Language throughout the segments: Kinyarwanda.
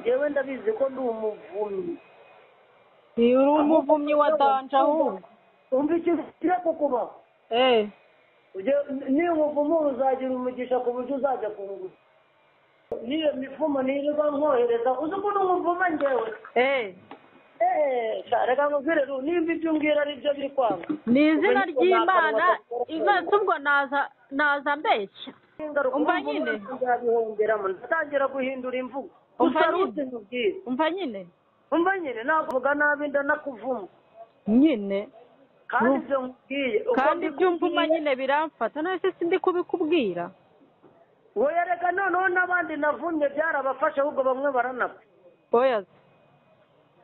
Njyewe ndabizi ko ndi umuvumyi. Uri umuvumyi wa danje ahubwo. Umva ikintu kiri kukubaho. Niyo umuvumo uzagira umugisha ku buryo uzajya kungura. Niyo mivumo nirirwa nkohereza, uzi ukuntu umuvuma njyewe? Reka nkubwire, nimba ibyo umbwira ari byo biri kwanga. Ni izina ry'Imana, inka ubwo naza mbeshya. Umva nyine. Nzabihongeramo, ndatangira guhindura imvugo. Umva nyine. Umva nyine, navuga nabi ndanakuvuma. Nyine. Kandi ibyo nkubwiye. Kandi ibyo umvuma nyine biramfata, none se sindi kubikubwira. Oya reka noneho n'abandi navumye byarabafashe, ahubwo bamwe baranapfa. Oya.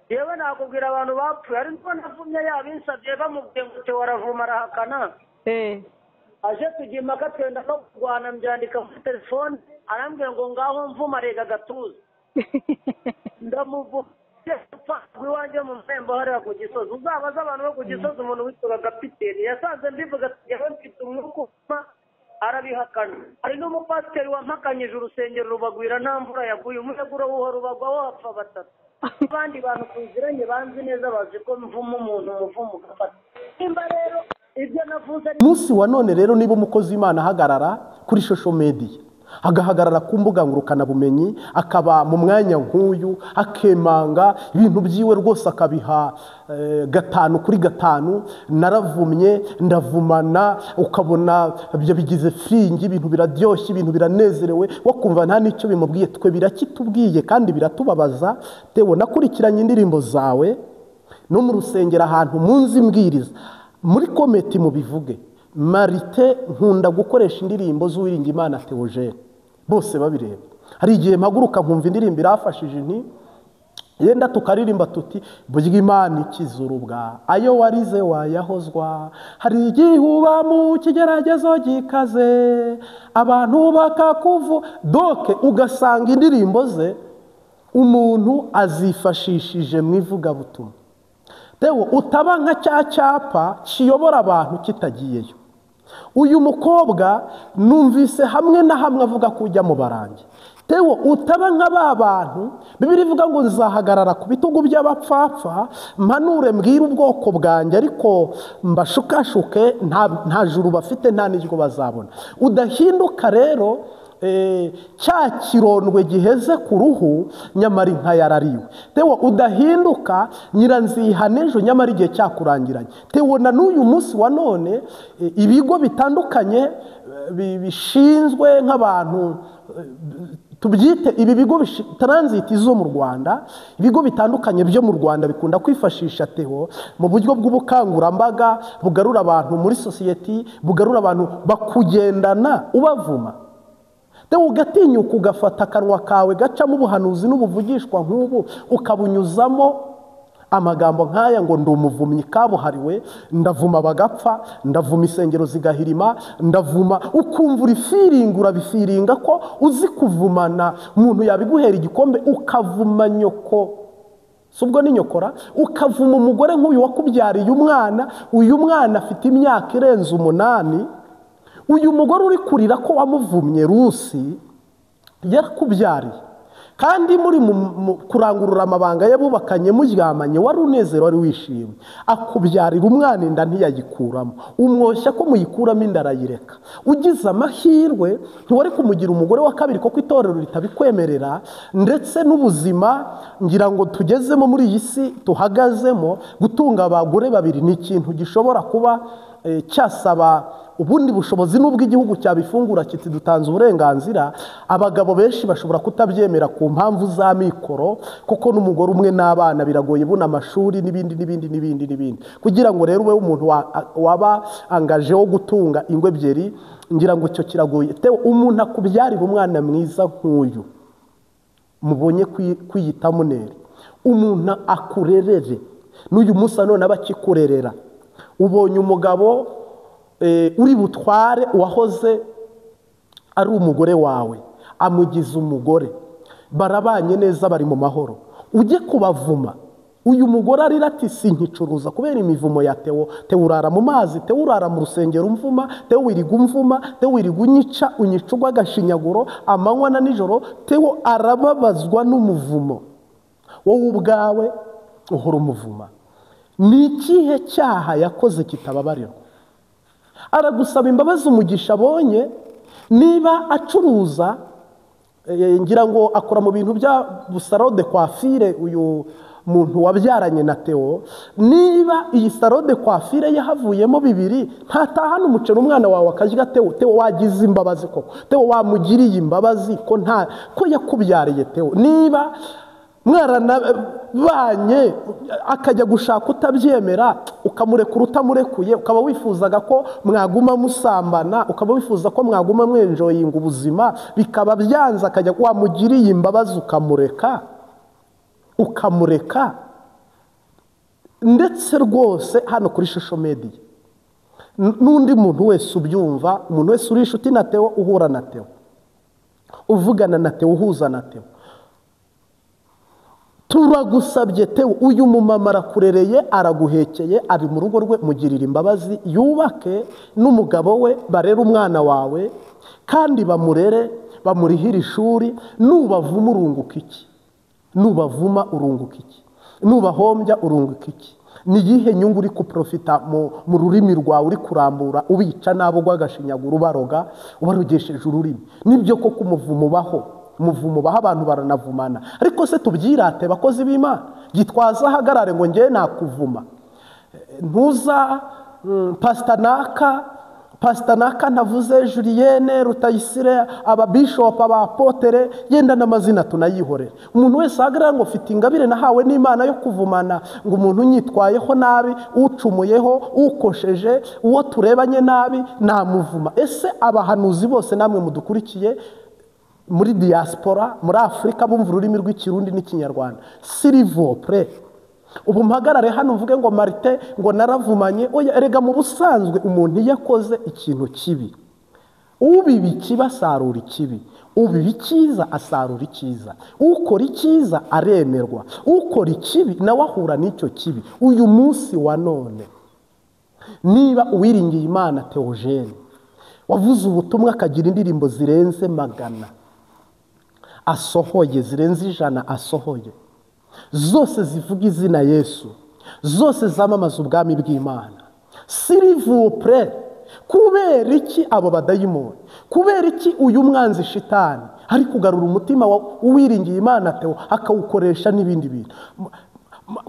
Yewe nakubwira abantu bapfuye, ariko navumye yabinsabye bamubwiye ngo te waravuma arahakana. Aje tujya impaka twenda no kurwana, mbyandika muri telefone, arambwira ngo ngaho mvuma rega gatuza. Ndamuvuma iwanjye mu marembo hariya ku Gisozi. Uzabaze abantu bo ku Gisozi umuntu witwaga Kapiteni yasanze mbivuga ati mfite umwuka uvuma, arabihakana. Hari n'umupasiteri wampakanyije urusengero rubagwira nta mvura yaguye, umuyaga urawuha rubagwaho hapfa batatu. Abandi bantu tuziranye banzi neza bazi ko mvuma umuntu umuvumo ugafata. Nimba rero ibyo navuze umunsi wa none rero, niba umukozi w'Imana ahagarara kuri social media, agahagarara ku mbuga ngurukanabumenyi, akaba mu mwanya nk'uyu, akemanga ibintu byiwe rwose akabiha 5 kuri 5, naravumye ndavumana, ukabona ibyo bigize fringi, ibintu biraryoshye, ibintu biranezerewe, wakumva nta n'icyo bimubwiye. Twe birakitubwiye kandi biratubabaza. Tewe nakurikiranye indirimbo zawe no mu rusengero ahantu munzi mbwiriza, muri kometi mubivuge, Marite nkunda gukoresha indirimbo z'Uwiringiyimana Theogene, bose babireba. Hari igihe mpaguruka nkumva indirimbo irafashije, nti yenda tukaririmba tuti burya Imana ikiza urubwa, ayo warize wayahozwa. Hari igihe uba mu kigeragezo gikaze, abantu bakakuvu doke, ugasanga indirimbo ze umuntu azifashishije mu ivugabutumwa. Tewo utaba nka cya cyapa kiyobora abantu kitagiyeyo. Uyu mukobwa numvise hamwe na hamwe avuga ko ujya mu barangi. Tewo utaba nka ba bantu Bibiliya ivuga ngo nzahagarara ku bitugu by'abapfapfa, mpanure mbwire ubwoko bwanjye, ariko mbashukashuke, nta juru bafite, nta n'iryo bazabona. Udahinduka rero cya kirondwe giheze ku ruhu, nyamara inka yarariwe. Tewo udahinduka nyiranzihane ejo, nyamara igihe cyakurangiranye. Tewo na n'uyu munsi wa none ibigo bitandukanye bishinzwe nk'abantu tubyite ibi bigo transit zo mu Rwanda, ibigo bitandukanye byo mu Rwanda bikunda kwifashisha Theo mu buryo bw'ubukangurambaga bugarura abantu muri society, bugarura abantu bakugendana ubavuma. Theo ugatinyuka ugafata akanwa kawe gacamo ubuhanuzi n'ubuvugishwa nk'ubu, ukabunyuzamo amagambo nk'aya ngo ndi umuvumyi kabuhariwe, ndavuma bagapfa, ndavuma isengero zigahirima, ndavuma, ukumva urifiringa, urabifiringa ko uzi kuvumana. Umuntu yabiguhera igikombe ukavuma nyoko, si ubwo ni nyokora, ukavuma umugore nk'uyu wakubyariye umwana, uyu mwana afite imyaka irenze 8, uyu mugore uri kurira ko wamuvumye Rusi yakubyariye, kandi muri kurangurura amabanga yabubakanye muryamanye, wari unezero, wari wishimye, akubyarira umwana inda ntiyayikuramo, umwoshya ko muyikuramo inda arayireka. Ugize amahirwe ntiwari kumugira umugore wa kabiri kuko itorero ritabikwemerera, ndetse n'ubuzima ngira ngo tugezemo muri iyi si tuhagazemo, gutunga abagore babiri ni ikintu gishobora kuba cyasaba ubundi bushobozi n'ubwo igihugu cyabifungura kiti dutanze uburenganzira. Abagabo benshi bashobora kutabyemera ku mpamvu za mikoro, kuko n'umugore umwe n'abana biragoye, buna amashuri n'ibindi n'ibindi n'ibindi n'ibindi. Kugira ngo rero ube umuntu waba angaje wo gutunga ingo ebyiri, ngira ngo icyo kiragoye. Tewe umuntu akubyarira umwana mwiza nk'uyu mubonye kwiyita Muneri, umuntu akurerere n'uyu munsi none abakikurerera. Ubonye umugabo uri butware uwahoze ari umugore wawe, amugize umugore, barabanye neza, bari mu mahoro, ujye kubavuma, Uyu mugore arira ati sinkicuruza kubera imivumo ya Theo. Theo urara mu mazi, Theo urara mu rusengero umvuma, Theo wiriga umvuma, Theo wiriga unyica, unyica urw'agashinyaguro amanywa na nijoro. Theo arababazwa n'umuvumo, wowe ubwawe uhora umuvuma. Ni ikihe cyaha yakoze kitababarirwa? Aragusaba imbabazi umugisha abonye. Niba acuruza, ngira ngo akora mu bintu bya salon de coiffure, uyu muntu wabyaranye na Theo, niba iyi salon de coiffure yahavuyemo 2, ntatahana umuceri umwana wawe akarya. Theo, Theo wagize imbabazi koko, Theo wamugiriye imbabazi ko nta ko yakubyariye. Theo niba mwaranabanye akajya gushaka utabyemera, ukamurekura utamurekuye, ukaba wifuzaga ko mwaguma musambana, ukaba wifuza ko mwaguma mwenjoyinga ubuzima, bikaba byanze, akajya wamugiriye imbabazi ukamureka, ukamureka. Ndetse rwose hano kuri social media n'undi muntu wese ubyumva, umuntu wese uri inshuti na Theo, uhura na Theo, uvugana na Theo, uhuza na Theo, turagusabye Theo, uyu mumama arakurereye, araguhekeye, ari mu rugo rwe, mugirira imbabazi, yubake n'umugabo we, barere umwana wawe kandi bamurere, bamurihire ishuri. Nubavuma urunguka iki? Nubavuma urunguka iki? Nubahombya urunguka iki? Ni iyihe nyungu uri kuprofita mu rurimi rwawe uri kurambura ubica nabo rw'agashinyaguro, ubaroga, ubarogesheje ururimi? Nibyo koko umuvumo ubaho, umuvumo ubaho, abantu baranavumana. Ariko se tubyirate bakozi b'Imana? Gitwaza ahagarare ngo ngewe nakuvuma, ntuza Pastor naka ntavuze Julienne Rutayisire, ababishop, abapotere, yenda n'amazina tunayihorera. Umuntu wese ahagarara ngo mfite ingabire nahawe n'Imana yo kuvumana, ngo umuntu unyitwayeho nabi, ucumuyeho, ukosheje, uwo turebanye nabi namuvuma. Ese abahanuzi bose namwe mudukurikiye muri diaspora, muri Afrika, bumva ururimi rw'ikirundi n'ikinyarwanda, s'il vous plaît, ubu mpagarare hano mvuge ngo Marite ngo naravumanye? Oya, erega mu busanzwe umuntu iyo akoze ikintu kibi, ubiba ikibi asarura ikibi, ubiba icyiza asarura icyiza, ukora icyiza aremerwa, ukora ikibi nawe ahura n'icyo kibi. Uyu munsi wa none niba uwiringiye Imana Theogene wavuze ubutumwa akagira indirimbo zirenze 100 asohoye, zirenze 100 asohoye, zose zivuga izina Yesu, zose zamamaza ubwami bw'Imana, s'il vous plaît, kubera iki abo badayimoni, kubera iki uyu mwanzi shitani ari kugarura umutima uwiringiye Imana Theo akawukoresha n'ibindi bintu?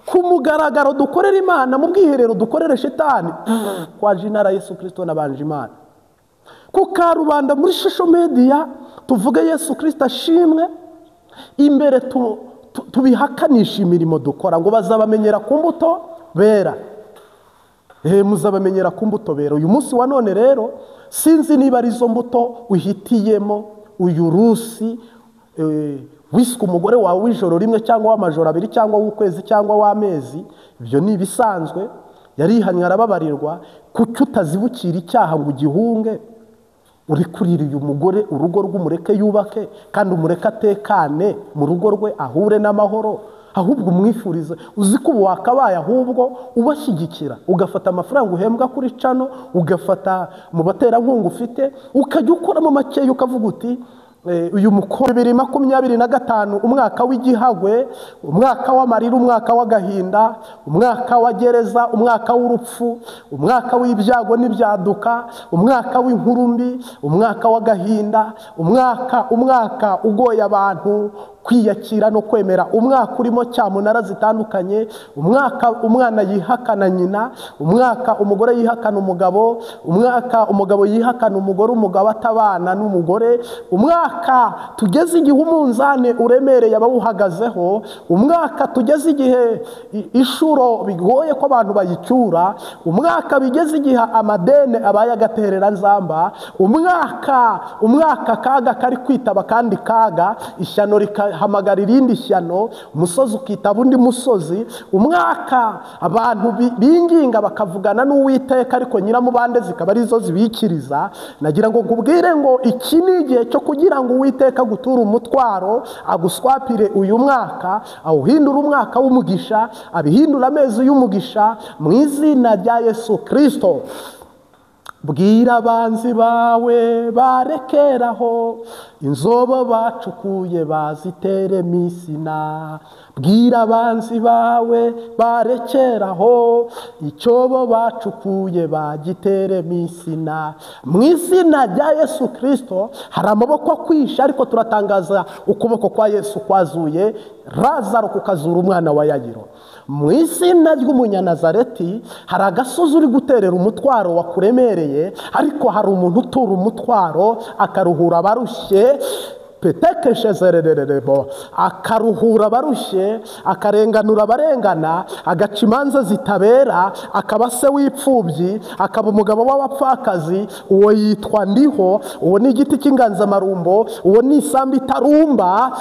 Ku mugaragaro dukorera Imana, mu bwiherero dukorere shitani, kwa jina Yesu Kristo nabanje Imana. Ku karubanda muri social media tuvuge Yesu Kristo ashimwe, imbere tubihakanisha imirimo dukora, ngo bazabamenyera ku mbuto bera. Muzabamenyera ku mbuto bera. Uyu munsi wa none rero sinzi niba ari izo mbuto uhitiyemo uyu rusi wiswe umugore wawe w'ijoro rimwe cyangwa w'amajoro 2 cyangwa w'ukwezi cyangwa w'amezi. Ibyo ni ibisanzwe, yarihanye arababarirwa. Kuki utazibukira icyaha ngo ugihunge? Uri kurira uyu mugore urugo rw'umureke yubake, kandi umureke atekane mu rugo rwe, ahure n'amahoro. Ahubwo umwifurize, uzi ko ubu wakabaye ahubwo ubashyigikira, ugafata amafaranga uhembwa kuri cano, ugafata mu baterankunga ufite, ukajya ukoramo makeya, ukavuga uti uyu mukobwa 2025, umwaka w'igihagwe, umwaka w'amarira, umwaka w'agahinda, umwaka wa gereza, umwaka w'urupfu, umwaka w'ibyago n'ibyaduka, umwaka w'inkuru mbi, umwaka w'agahinda, umwaka ugoye abantu kwiyakira no kwemera, umwaka urimo cyamunara zitandukanye, umwaka umwana yihakana nyina, umwaka umugore yihakana umugabo, umwaka umugabo yihakana umugore, umugabo atabana n'umugore, umwaka tugeze igihe umunzane uremereye abawuhagazeho, umwaka tugeze igihe ishuro bigoye ko abantu bayicyura, umwaka bigeze igihe amadene abaye agaterera nzamba, umwaka kaga kari kwitaba kandi kaga, ishyano ugahamagara irindi shyano, umusozi ukitaba undi musozi. Umwaka abantu binginga bakavugana n'Uwiteka, ariko nyiramubande zikaba arizo zibikiriza. Nagira ngo nkubwire ngo iki ni igihe cyo kugira ngo Uwiteka aguture umutwaro, aguswapire uyu mwaka, awuhindure umwaka w'umugisha, abihindura amezi y'umugisha mu izina rya Yesu Kristo. Bwira abanzi bawe barekeraho, inzobo bacukuye bazitere misina. Bwira abanzi bawe barekeraho, icyobo bacukuye bagitere misina. Mu izina rya Yesu Kristo. Hari amaboko akwisha, ariko turatangaza ukuboko kwa Yesu kwazuye Lazaro kukazura umwana wa Yayiro. Mu izina ry'Umunyanazareti, hari agasozi uri guterera umutwaro wakuremereye, ariko hari umuntu utura umutwaro akaruhura abarushye. Akaruhura abarushye, akarenganura abarengana, agaca imanza zitabera, akaba se w'ipfubyi, akaba umugabo w'abapfakazi. Uwo yitwa Ndiho, uwo ni igiti cy'inganzamarumbo, uwo ni isambu itarumba.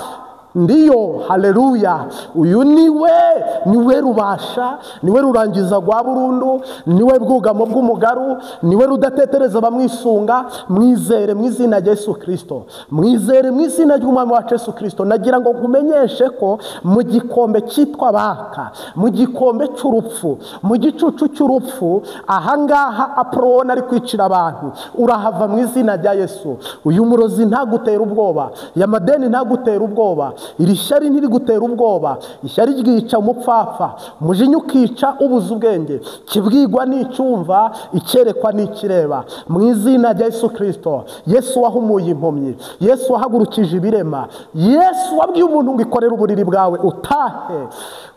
Ndiyo, haleluya. Uyu niwe rubasha, niwe rurangiza rwa burundu, niwe bwugamo bw'umugaru, niwe rudatetereza bamwisunga. Mwizere mu izina rya Yesu Kristo, mwizere mu izina ry'Umwami wacu Yesu Kristo. Nagira ngo nkumenyeshe ko mu gikombe cyitwa Baka, mu gikombe cy'urupfu, mu gicucu cy'urupfu, ahangaha Apoloni ari kwicira abantu, urahava mu izina rya Yesu. Uyu murozi ntagutera ubwoba, ya madeni ntagutera ubwoba, iri shyari ntirigutera ubwoba. Ishyari ryica umupfapfa, umujinya ukica ubuze ubwenge, kibwigwa n'icyumva, icyerekwa n'ikireba. Mu izina rya Yesu Kristo. Yesu wahumuye impumyi, Yesu wahagurukije ibirema, Yesu wabwiye umuntu ngo ikorere uburiri bwawe utahe,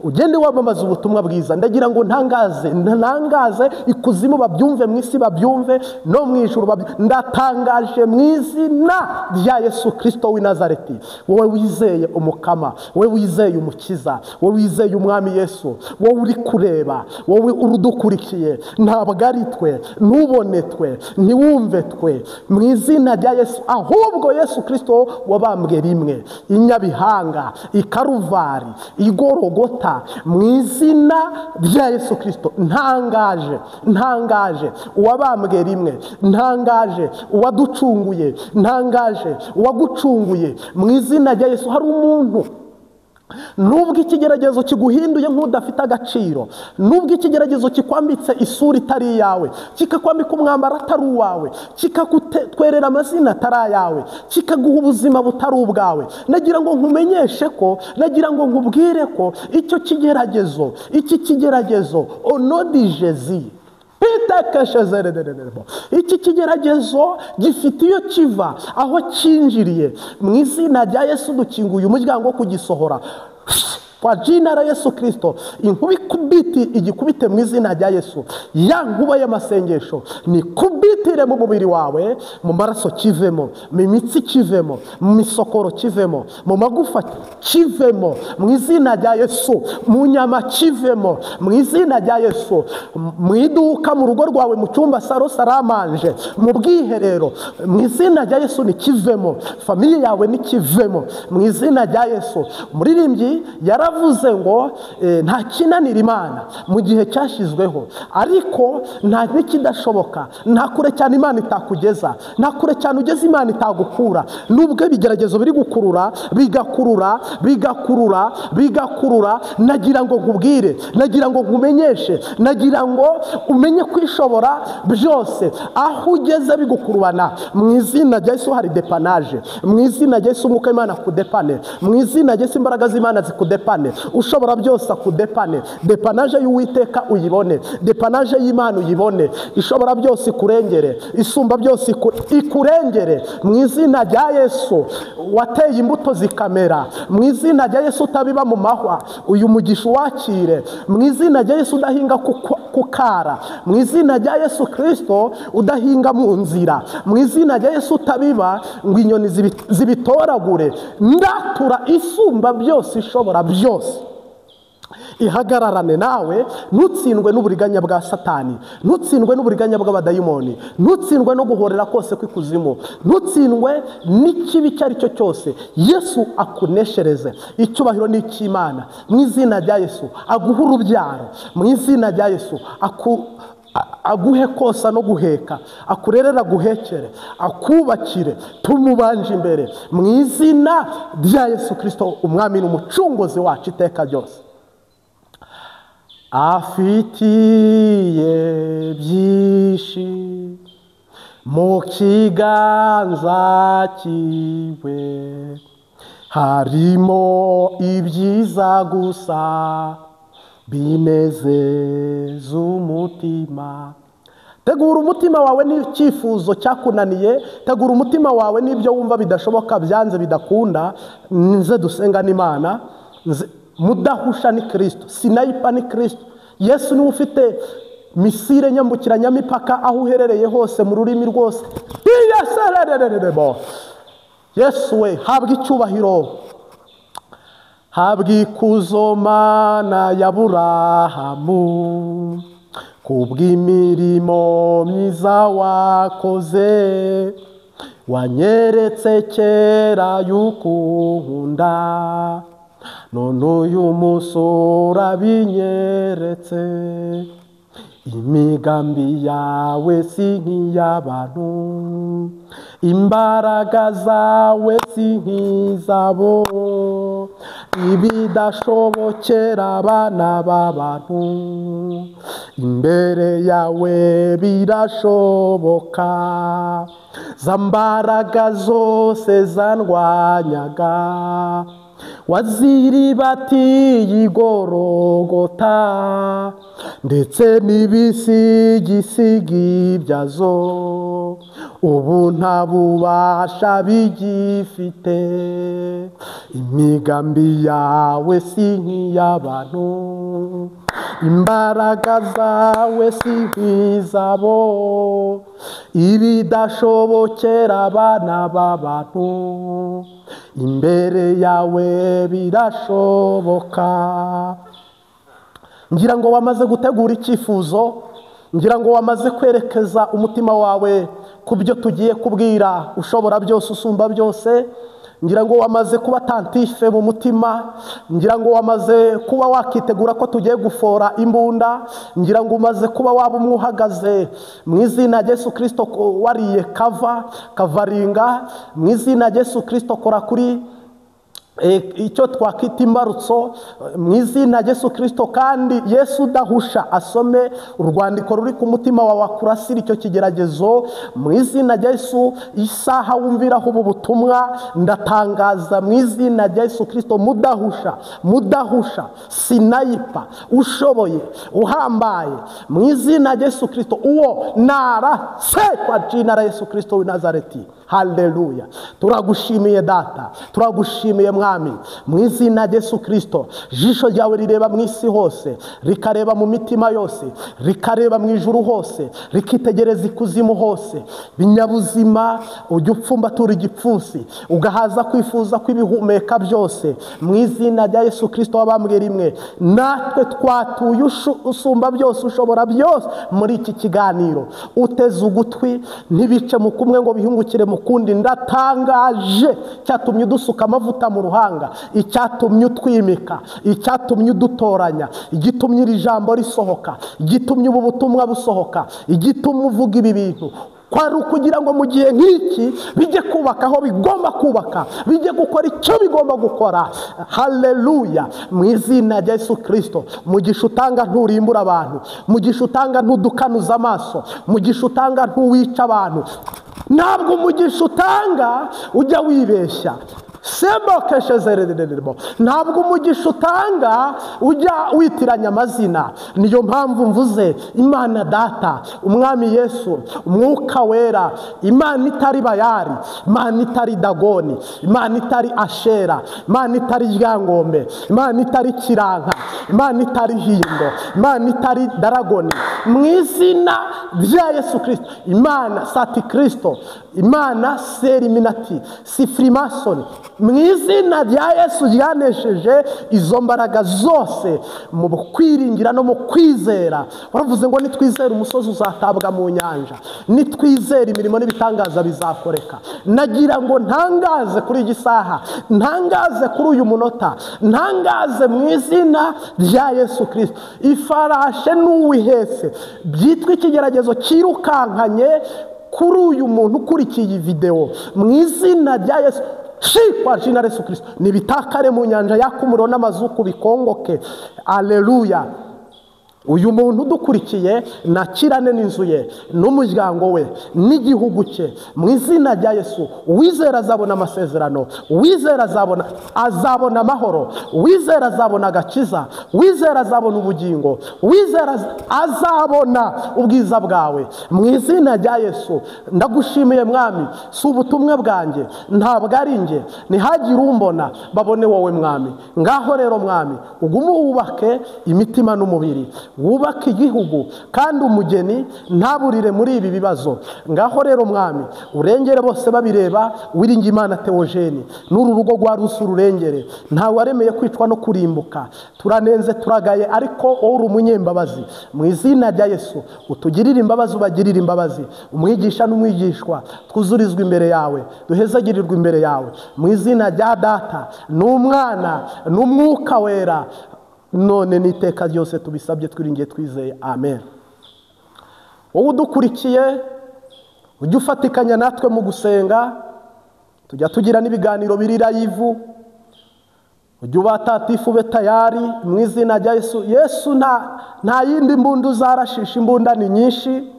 ugende wamamaza ubutumwa bwiza. Ndagira ngo ntangaze ikuzimu babyumve, mu isi babyumve, no mu ijuru babyumve. Ndatangaje mu izina rya Yesu Kristo w'i Nazareti, wowe wizeye Umukama, wowe wizeye Umukiza, wowe wizeye Umwami Yesu, wowe uri kureba, wowe urudukurikiye, ntabwo ari twe, ntubone twe, ntiwumve twe, mu izina rya Yesu. Ahubwo Yesu Kristo wabambwe rimwe i Nyabihanga, i Karuvari, i Gorogota, mu izina rya Yesu Kristo. Ntangaje uwabambwe rimwe, ntangaje uwaducunguye, ntangaje uwagucunguye mu izina rya Yesu. Hari umuntu, nubwo ikigeragezo kiguhinduye nk'udafite agaciro, nubwo ikigeragezo kikwambitse isura itari iyawe, kikakwambika umwambaro atari uwawe, kikakutwerera amazina atari ayawe, kikaguha ubuzima butari ubwawe, nagira ngo nkumenyeshe ko, nagira ngo nkubwire ko icyo kigeragezo, iki kigeragezo onodijezi iki kigeragezo gifite iyo kiva, aho cyinjiriye. Mu izina rya Yesu dukinguye umuryango wo kugisohora kwa jina la Yesu Kristo. Inkuba ikubiti igikubite mu izina rya Yesu. Ya nkuba y'amasengesho ni kubitire mu mubiri wawe, mu maraso kivemo, mu mitsi kivemo, mu misokoro kivemo, mu magufa kivemo, mu izina rya Yesu, mu nyama kivemo, mu izina rya Yesu, mu iduka, mu rugo rwawe, mu cyumba saro saramanje, mu bwiherero, mu izina rya Yesu ni kivemo, famiye yawe ni kivemo, mu izina rya Yesu. Umuririmbyi yaravuze ngo nta kinanira Imana mu gihe cyashyizweho, ariko nta n'ikidashoboka, nta kure cyane Imana itakugeza, nta kure cyane ugeze Imana itagukura. Nubwo ibigeragezo biri gukurura, bigakurura, bigakurura, bigakurura, nagira ngo nkubwire, nagira ngo nkumenyeshe, nagira ngo umenye kwishobora byose. Aho ugeze bigukurubana, mu izina rya Yesu hari depanaje, mu izina rya Yesu umwuka w'Imana akudepane, mu izina rya Yesu imbaraga z'Imana zikudepane, ushobora byose akudepane. Depanaje y'Uwiteka uyibone, depanaje y'Imana uyibone, ishobora byose ikurengere, isumba byose ikurengere, mu izina rya Yesu. Wateye imbuto zikamera, mu izina rya Yesu utabiba mu mahwa, uyu mugisha uwakire, mu izina rya Yesu udahinga kukara, mu izina rya Yesu Kristo udahinga mu nzira, mu izina rya Yesu utabiba ngo inyoni zibitoragure. Ndatura isumba byose, ishobora byose, ihagararane nawe. Ntutsindwe n'uburiganya bwa Satani, ntutsindwe n'uburiganya bw'abadayimoni, ntutsindwe no guhorera kose kw'ikuzimu, ntutsindwe n'ikibi icyo ari cyo cyose. Yesu akuneshereze. Icyubahiro ni icy'Imana. Mu izina rya Yesu aguhe urubyaro, mu izina rya Yesu aguhe kosa no guheka, akurerera guhekere, akubakire, tumubanje imbere mu izina rya Yesu Kristo umwami n'umucunguzi wacu iteka ryose. Afitiye byinshi mu kiganza cyiwe, harimo ibyiza gusa binezeza umutima. Tegura umutima wawe n'icyifuzo cyakunaniye, tegura umutima wawe n'ibyo wumva bidashoboka, byanze bidakunda. Nze dusenga n'Imana. Mudahusha ni Kristo, sinayipa ni Kristo. Yesu niwe ufite misire nyambukiranyamipaka aho uherereye hose mu rurimi rwose. Yesu we habwa icyubahiro, habwa ikuzo Mana ya Aburahamu, kubw'imirimo myiza wakoze, wanyeretse kera yuko unkunda, none uyu munsi urabinyeretse. Imigambi yawe si nk'iy'abantu, imbaraga zawe si nk'izabo, ibidashobokera abana b'abantu imbere yawe birashoboka. Za mbaraga zose zandwanyaga waziribatiye igorogota, ndetse n'ibisigisigi byazo ubu nta bubasha bigifite. Imigambi yawe si nk'iy'abantu, imbaraga zawe si nk'izabo, ibidashobokera abana b'abantu imbere yawe birashoboka. Ngira ngo wamaze gutegura icyifuzo, ngira ngo wamaze kwerekeza umutima wawe ku byo tugiye kubwira ushobora byose usumba byose. Ngira ngo wamaze kuba tantife mu mutima, ngira ngo wamaze kuba wakitegura ko tugiye gufora imbunda, ngira ngo umaze kuba waba umwuhagaze mu izina rya Yesu Kristo wariye kava kavaringa mu izina rya Yesu Kristo. Kora kuri icyo twakwita imbarutso mu izina rya Yesu Kristo, kandi Yesu udahusha asome urwandiko ruri ku mutima wawe akurasira icyo kigeragezo mu izina rya Yesu. Isaha wumviraho ubu butumwa ndatangaza mu izina rya Yesu Kristo, mudahusha, mudahusha, sinayipa, ushoboye, uhambaye mu izina rya Yesu Kristo, uwo nara se kwa jina la Yesu Kristo w'i Nazareti. Haleluya. Turagushimiye Data, turagushimiye Mwami mu izina rya Yesu Kristo. Jisho ryawe rireba mu isi hose, rikareba mu mitima yose, rikareba mu ijuru hose, rikitegereza ikuzimu hose. Binyabuzima ujya upfumbatura igipfunsi, ugahaza kwifuza kw'ibihumeka byose mu izina rya Yesu Kristo wabambwe rimwe. Natwe twatuye usumba byose ushobora byose muri iki kiganiro. Uteze ugutwi ntibice mu kumwe ngo bihingukire mu kundi. Ndatangaje cyatumye udusuka amavuta mu ruhanga, icyatumye utwimika, icyatumye udutoranya, igitumye iri jambo risohoka, igitumye ubu butumwa busohoka, igitumye uvuga ibi bintu, kwari ukugira ngo mu gihe nk'iki bijye kubaka aho bigomba kubaka, bijye gukora icyo bigomba gukora. Haleluya. Mu izina rya Yesu Kristo, mugisha utanga nturimbura abantu, mugisha utanga ntudukanuza amaso, mugisha utanga ntuwica abantu. Ntabwo umugisha utanga ujya wibeshya. Ntabwo umugisha utanga ujya witiranya amazina. Niyo mpamvu mvuze Imana Data, Umwami Yesu, Umwuka Wera, Imana itari Bayari, Imana itari Dagoni, Imana itari Ashera, Imana itari Ryangombe, Imana itari Kiranka, Imana itari Hindo, Imana itari Daragoni, mu izina rya Yesu Kristo, Imana sati Kristo, Imana seriminati si frimasoni, mu izina rya Yesu ryanesheje izo mbaraga zose mu kwiringira no mu kwizera. Waravuze ngo nitwizera umusozi uzatabwa mu nyanja, nitwizera imirimo n'ibitangaza bizakoreka. Nagira ngo ntangaze kuri iyi saha, ntangaze kuri uyu munota, ntangaze mu izina rya Yesu Kristo, ifarashe n'uwihetse byitwa ikigeragezo cyirukankanye kuri uyu muntu ukurikiye iyi video, mu izina rya Yesu, shikwa jina Yesu Kristo, nibitakare mu nyanja yaka umuriro n'amazuku bikongoke. Aleluya. Uyu muntu udukurikiye nakirane n'inzu ye n'umuryango we n'igihugu cye mu izina rya Yesu. Uwizera azabona amasezerano, uwizera azabona amahoro, uwizera azabona agakiza, uwizera azabona ubugingo, uwizera azabona ubwiza bwawe mu izina rya Yesu. Ndagushimiye Mwami, si ubutumwa bwanjye, ntabwo ari njye, ntihagire umbona babone wowe Mwami. Ngaho rero Mwami, ugume wubake imitima n'umubiri, wubake igihugu, kandi umugeni ntaburire muri ibi bibazo. Ngaho rero Mwami, urengere bose babireba. Wiringi Imana Theogene n'uru rugo rwa Rusu rurengere, ntawe waremeye kwicwa no kurimbuka. Turanenze turagaye, ariko wowe uri umunyembabazi. Mu izina rya Yesu utugirire imbabazi, ubagirire imbabazi, umwigisha n'umwigishwa twuzurizwe imbere yawe, duhezagirirwe imbere yawe, mu izina rya Data n'Umwana n'Umwuka Wera, none n'iteka ryose tubisabye twiringiye twizeye, amen. Wowe udukurikiye ujye ufatikanya natwe mu gusenga, tujya tugira n'ibiganiro biri live, ujye ubatatifu ube tayari mu izina rya Yesu. Yesu nta yindi mbunda zarashisha, imbunda ni nyinshi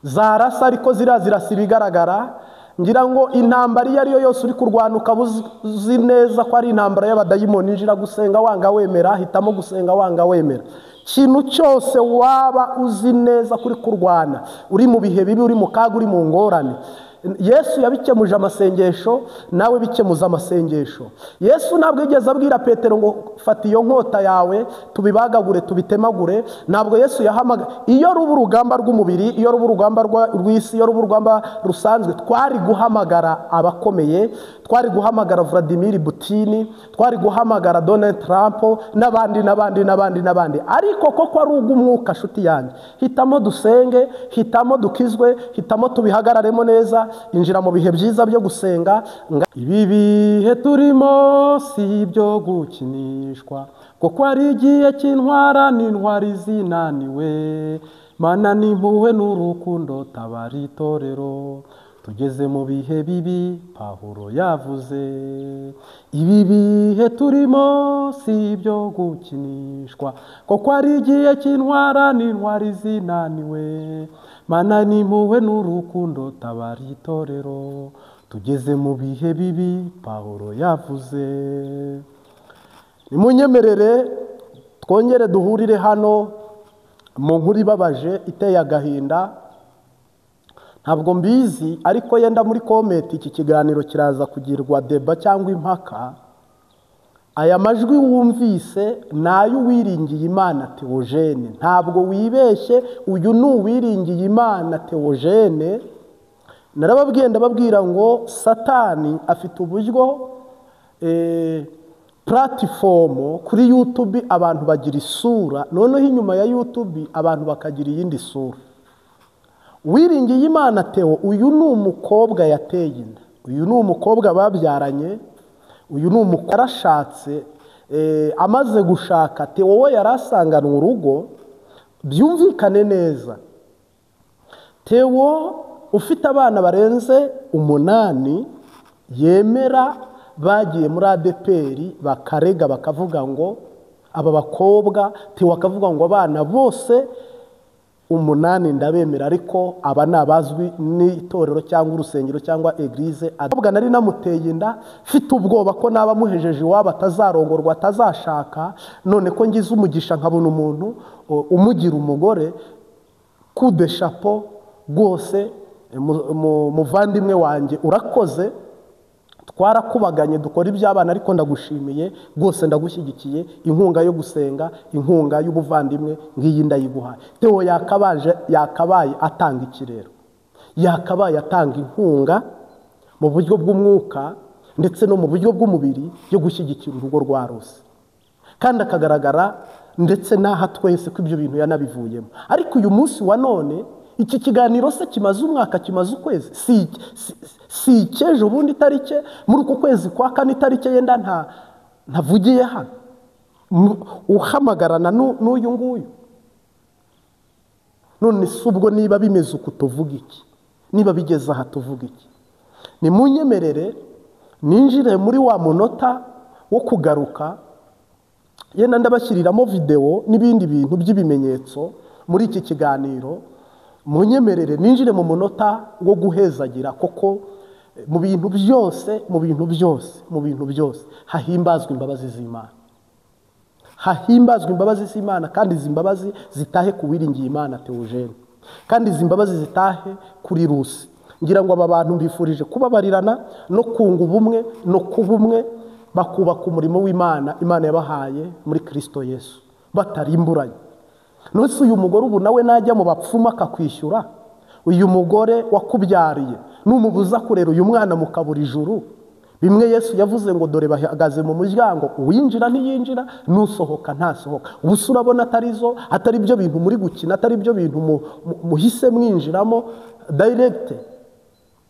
zarasa, ariko zirasa ibigaragara. Ngira ngo intambara iyo ariyo yose uri kurwana ukaba uzi neza ko ari intambara y'abadayimoni, injira gusenga wanga wemera, hitamo gusenga wanga wemera. Ikintu cyose waba uzi neza kuri kurwana, uri mu bihe bibi, uri mu kaga, uri mu ngorane, Yesu yabikemuje amasengesho, nawe bikemuza amasengesho. Yesu ntabwo yigeze abwira Petero ngo fata iyo nkota yawe tubibagagure tubitemagure. Ntabwo Yesu yahamaga. Iyo ruba urugamba rw'umubiri, iyo ruba urugamba rw'isi, iyo ruba urugamba rusanzwe, twari guhamagara abakomeye, twari guhamagara Vladimir Putin, twari guhamagara Donald Trump n'abandi n'abandi n'abandi n'abandi. Ariko koko ari ugumwuka, shuti yanjye, hitamo dusenge, hitamo dukizwe, hitamo tubihagararemo neza. Injira mu bihe byiza byo gusenga. Ibi bihe turimo si ibyo gukinishwa, kuko ari igihe cy'intwara n'intwari zinaniwe. Mana n'impuhwe n'urukundo tabara itorero, tugeze mu bihe bibi Pawulo yavuze. Ibi bihe turimo si ibyo gukinishwa, kuko ari igihe cy'intwara n'intwari zinaniwe. Mana n'impuhwe n'urukundo tabara itorero, tugeze mu bihe bibi Pawulo yavuze. Nimunyemerere twongere duhurire hano mu nkuru ibabaje iteye agahinda. Ntabwo mbizi, ariko yenda muri comment iki kiganiro kiraza kugirwa deba cyangwa impaka. Aya majwi wumvise nayo uwiringiye Imana Theogene, ntabwo wibeshye, uyu ni uwiringiye Imana Theogene. Narababwiye ndababwira ngo Satani afite uburyo platform kuri YouTube abantu bagira isura, noneho inyuma ya YouTube abantu bakagira iyindi sura. Uwiringiye Imana Theo, uyu ni umukobwa yateye inda, uyu ni umukobwa babyaranye, uyu ni umukobwa yarashatse, amaze gushaka Theo we yarasanganwe urugo. Byumvikane neza, Theo ufite abana barenze 8 yemera bagiye muri ADPR bakarega bakavuga ngo aba bakobwa, Theo akavuga ngo abana bose 8 ndabemera, ariko aba nabazwi n'itorero cyangwa urusengero cyangwa eglise. Abwa nari namuteye inda mfite ubwoba ko naba muhejeje iwabo atazarongorwa atazashaka, none ko ngize umugisha nkabona umuntu umugira umugore, coup de chapeau rwose, muvandimwe wanjye urakoze. Twarakubaganye dukora iby'abana, ariko ndagushimiye rwose, ndagushyigikiye, inkunga yo gusenga, inkunga y'ubuvandimwe ngiyi ndayiguhaye. Theo yakabaye atanga ikirero, yakabaye atanga inkunga mu buryo bw'umwuka ndetse no mu buryo bw'umubiri yo gushyigikira urugo rwa Rusi, kandi akagaragara ndetse n'aha twese ko ibyo bintu yanabivuyemo. Ariko uyu munsi wa none iki kiganiro se kimaze umwaka, kimaze ukwezi, si icyejo ubundi itarike muri uku kwezi kwa kane itarike yenda ntavugiye hano uhamagarana n'uyu nguyu. None si ubwo niba bimeze uku tuvuga iki? Niba bigeze aha tuvuga iki? Nimunyemerere ninjire muri wa munota wo kugaruka, yenda ndabashyiriramo videwo n'ibindi bintu by'ibimenyetso muri iki kiganiro. Munyemerere ninjire mu munota wo guhezagira, koko mu bintu byose, mu bintu byose, mu bintu byose hahimbazwa imbabazi z'Imana, hahimbazwa imbabazi z'Imana, kandi izi mbabazi zitahe ku wiringiye Imana Theogene, kandi izi mbabazi zitahe kuri Rusi. Ngira ngo aba bantu mbifurije kubabarirana no kunga ubumwe no kuba umwe, bakubaka umurimo w'Imana Imana yabahaye muri Kristo Yesu batarimburanye. None uyu mugore ubu nawe najya mu bapfumu akakwishyura, uyu mugore wakubyariye numubuza kurera uyu mwana mukabura ijuru, bimwe Yesu yavuze ngo dore bahagaze mu muryango, uwinjira ntiyinjira, nusohoka ntasohoka. Ubu urabona atarizo, atari byo bintu muri gukina, atari byo bintu muhise mwinjiramo direct.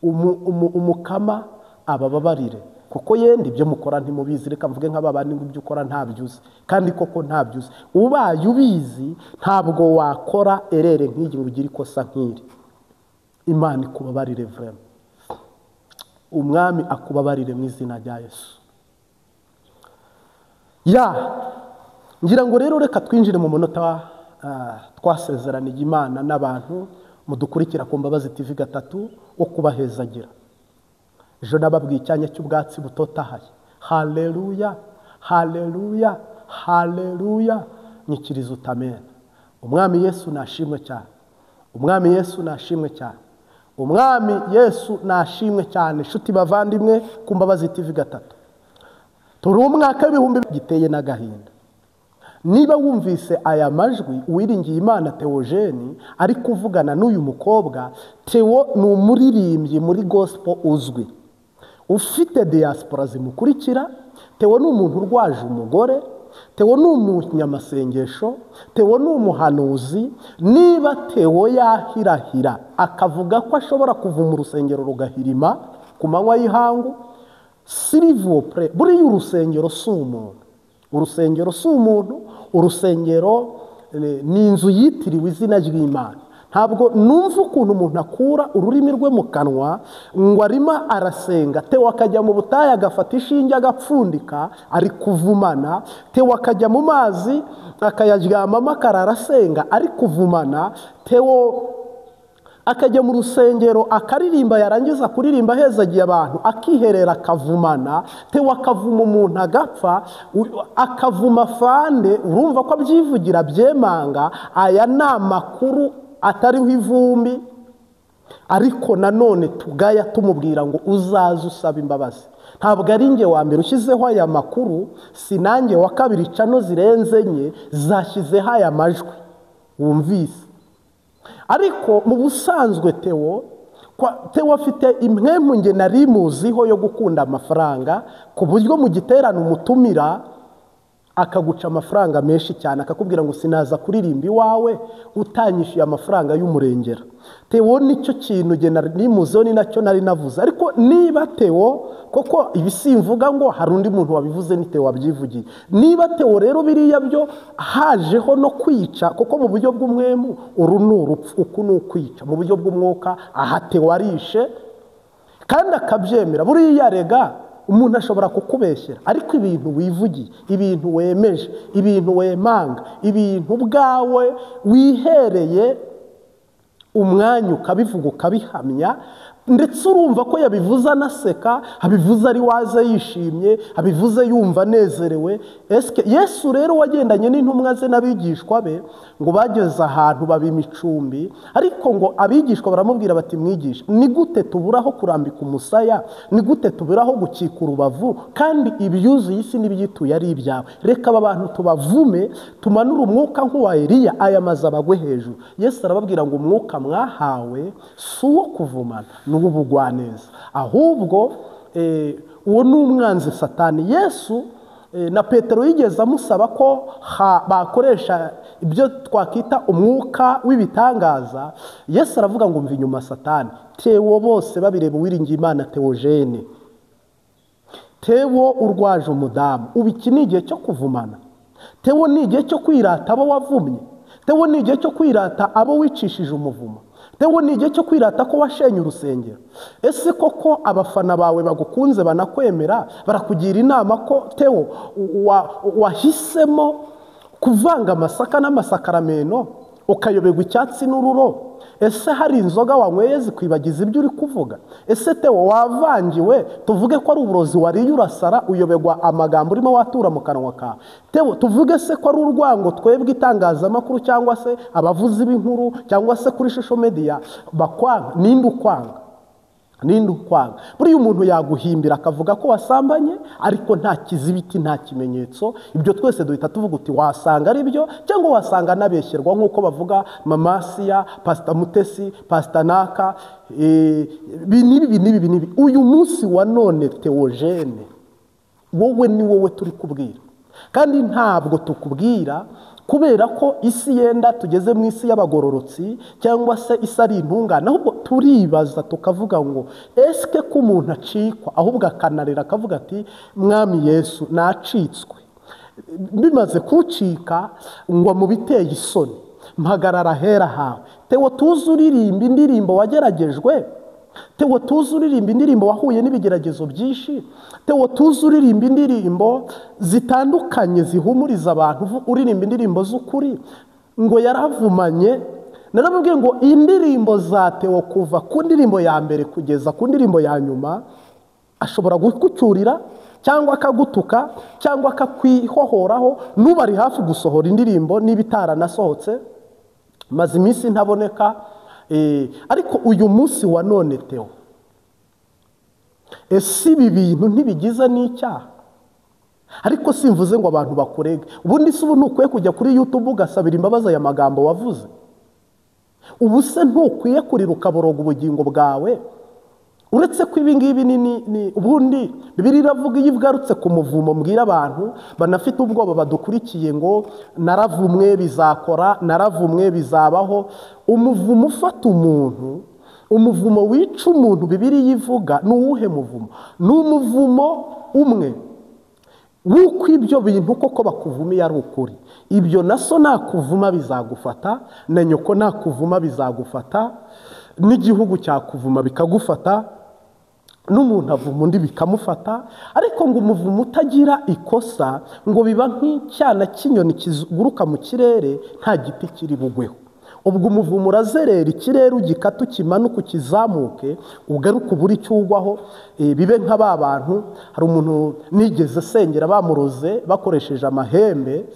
Umukama abababarire, kuko yenda ibyo mukora ntimubizi. Reka mvuge nk'ababandi ngo ibyo ukora ntabyuzi, kandi koko ntabyuzi. Ubaye ubizi ntabwo wakora erere nk'igi ngo ugire ikosa nk'iri. Imana ikubabarire vraiment, umwami akubabarire mu izina rya Yesu. Ya ngira ngo rero reka twinjire mu munota twasezeraniye Imana n'abantu mudukurikira ku Mbabazi TV 3 wo kubahezagira. Ejo nababwiye icyanya cy'ubwatsi butotahaye. Haleluya, haleluya, haleluya. Nyikiriza utamena. Umwami Yesu nashimwe cyane, umwami Yesu nashimwe cyane, umwami Yesu nashimwe cyane. Inshuti bavandimwe ku Mbabazi TV 3, turi umwaka w'ibihumbi giteye n'agahinda. Niba wumvise aya majwi, uwiringiye Imana Theogene ari kuvugana n'uyu mukobwa. Theo ni umuririmbyi muri gospel uzwi, ufite diaspora zimukurikira. Theo ni umuntu urwaje umugore, Theo ni umunyamasengesho, Theo ni umuhanuzi. Niba Theo yahirahira akavuga ko ashobora kuva mu rusengero rugahirima ku manywa y'ihangu, s'il-vous-plaît, buriya urusengero si umuntu, urusengero si umuntu, urusengero ni inzu yitiriwe izina ry'Imana. Ntabwo numva ukuntu umuntu akura ururimi rwe mu kanwa ngo arimo arasenga. Theo akajya mu butayu agafata ishinge agapfundika ari kuvumana. Theo akajya mu mazi akayaryamamo akarara asenga ari kuvumana. Theo akajya mu rusengero akaririmba, yarangiza kuririmba ahezagiye abantu akiherera akavumana. Theo akavuma umuntu agapfa, akavuma fande. Urumva ko abyivugira byemanga. Aya ni amakuru atariho ivumbi, ariko nanone tugaya tumubwira ngo uzaze usaba imbabazi. Ntabwo ari nge wa mbere ushyizeho aya makuru, si nanjye wa kabiri, cano zirenze enye zashyizeho aya majwi wumvise. Ariko mu busanzwe Theo afite impwemu nge nari muziho yo gukunda amafaranga, ku buryo mu giterane umutumira akaguca amafaranga menshi cyane, akakubwira ngo sinaza kuririmba iwawe utanyishyuye amafaranga y'umurengera. Theo nicyo kintu nge nari muziho, ni nacyo nari navuze. Ariko niba Theo koko ibi simvuga ngo hari undi muntu wabivuze, ni Theo wabyivugiye. Niba Theo rero biriya byo hajeho no kwica, kuko mu buryo bw'umwemu uru ni urupfu, uku ni ukwica. Mu buryo bw'umwuka aha Theo arishe kandi akabyemera. Buriya rega umuntu ashobora kukubeshyera, ariko ibintu wivugiye, ibintu wemeje, ibintu wemanga, ibintu ubwawe wihereye umwanya ukabivuga ukabihamya, Ndetse urumva ko yabivuze anaseka, abivuze ari waze yishimye, abivuze yumva anezerewe. Eske Yesu rero wagendanye n'intumwa ze n'abigishwa be ngo bageze ahantu babima icumbi, ariko ngo abigishwa baramubwira bati mwigisha, ni gute tuburaho kurambika umusaya, ni gute tuburaho gukika urubavu, kandi ibyuzuye isi n'ibyituye ari ibyawe? Reka aba bantu tubavume, tumanure umwuka nk'uwa Eliya, aya mazu abagwe hejuru. Yesu arababwira ngo umwuka mwahawe si uwo kuvumana, ni uw'ubugwaneza, ahubwo uwo ni umwanzi Satani. Yesu na Petero yigeze amusaba ko bakoresha ibyo twakita umwuka w'ibitangaza. Yesu aravuga ngo mva inyuma Satani. Tewo bose babireba uwiringiye Imana Theogene, Tewo urwaje umudamu, ubu iki ni igihe cyo kuvumana. Tewo ni igihe cyo kwirata abo wavumye. Tewo ni igihe cyo kwirata abo wicishije umuvumo. Tewo ni igihe cyo kwirata ko washenye urusengero. Ese koko abafana bawe bagukunze banakwemera, barakugira inama ko Tewo wahisemo kuvanga amasaka n'amasakarameno, ukayoberwa icyatsi n'ururo? Ese hari inzoga wanyweye zikwibagiza ibyo uri kuvuga? Ese Tewo wavangiwe, tuvuge ko ari uburozi wariye urasara uyoberwa amagambo urimo watura mu kanwa kawe? Tewo tuvuge se ko ari urwango twebwe itangazamakuru cyangwa se abavuzi b'inkuru cyangwa se kuri social media bakwanga? Ninde ukwanga? Ninde ukwanga? Buriya umuntu yaguhimbira akavuga ko wasambanye, ariko nta kizibiti, nta kimenyetso. Ibyo twese duhita tuvuga uti wasanga ari byo, cyangwa wasanga anabeshyerwa nk'uko bavuga Mamasiya, Pastor Mutesi, Pastor Naka, ibi n'ibi n'ibi n'ibi. Uyu munsi wa none Theogene, wowe ni wowe turi kubwira, kandi ntabwo tukubwira kubera ko isi yenda tugeze mu isi y'abagororotsi cyangwa se isi ari intungane, ahubwo turibaza tukavuga ngo eske ko umuntu acikwa, ahubwo akanarira akavuga ati Mwami Yesu nacitswe, bimaze kucika ngo mu biteye isoni mpagarara hera hawe. Tewo tuzi uririmba indirimbo wageragejwe, Tewo tuzi uririmba indirimbo wahuye n'ibigeragezo byinshi, Tewo tuzi uririmba indirimbo zitandukanye zihumuriza abantu, uririmba indirimbo z'ukuri ngo yaravumanye. Narababwiye ngo indirimbo za Tewo kuva ku ndirimbo ya mbere kugeza ku ndirimbo ya nyuma ashobora kugucyurira cyangwa akagutuka cyangwa akakwihohoraho. Nuba ari hafi gusohora indirimbo niba itaranasohotse, maze iminsi ntaboneka. Ariko uyu munsi wa none Tewo, ese ibi bintu ntibigize n'icyaha? Ariko simvuze ngo abantu bakurege. Ubundi se ubu ntukwiye kujya kuri YouTube ugasabira imbabazi aya magambo wavuze? Ubu se ntukwiye kurira ukaboroga ubugingo bwawe? Uretse ko ibi ngibi ni ubundi Bibiliya iravuga iyo igarutse ku muvumo, mbwira abantu banafite ubwoba badukurikiye ngo naravumwe bizakora, naravumwe bizabaho. Umuvumo ufata umuntu, umuvumo wica umuntu, Bibiliya ivuga ni uwuhe muvumo? Ni umuvumo umwe w'uko ibyo bintu koko bakuvumiye ari ukuri. Ibyo na so nakuvuma bizagufata, na nyoko nakuvuma bizagufata, n'igihugu cyakuvuma bikagufata, n'umuntu avuma undi bikamufata. Ariko ngo umuvumo utagira ikosa, ngo biba nk'icyana cy'inyoni kiguruka mu kirere nta giti kiri bugweho. Ubwo umuvumo urazerera ikirere, ugikata ukimanuka ukizamuke, ugaruka ubura icyo ugwaho. Bibe nka ba bantu, hari umuntu nigeze sengera bamuroze bakoresheje amahembe.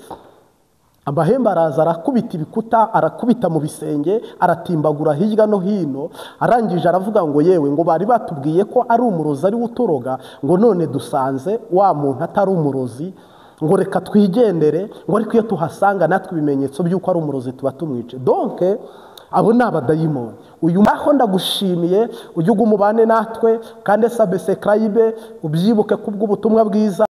Amahembe araza arakubita ibikuta, arakubita mu bisenge, aratimbagura hirya no hino. Arangije aravuga ngo yewe, ngo bari batubwiye ko ari umurozi ari uturoga, ngo none dusanze wa muntu atari umurozi, ngo reka twigendere, ngo ariko iyo tuhasanga natwe ibimenyetso by'uko ari umurozi tuba tumwice. Donc abo ni abadayimoni. Uyu aho ndagushimiye, ujye umubane natwe, kandi subscribe ubyibuke kubw'ubutumwa bwiza.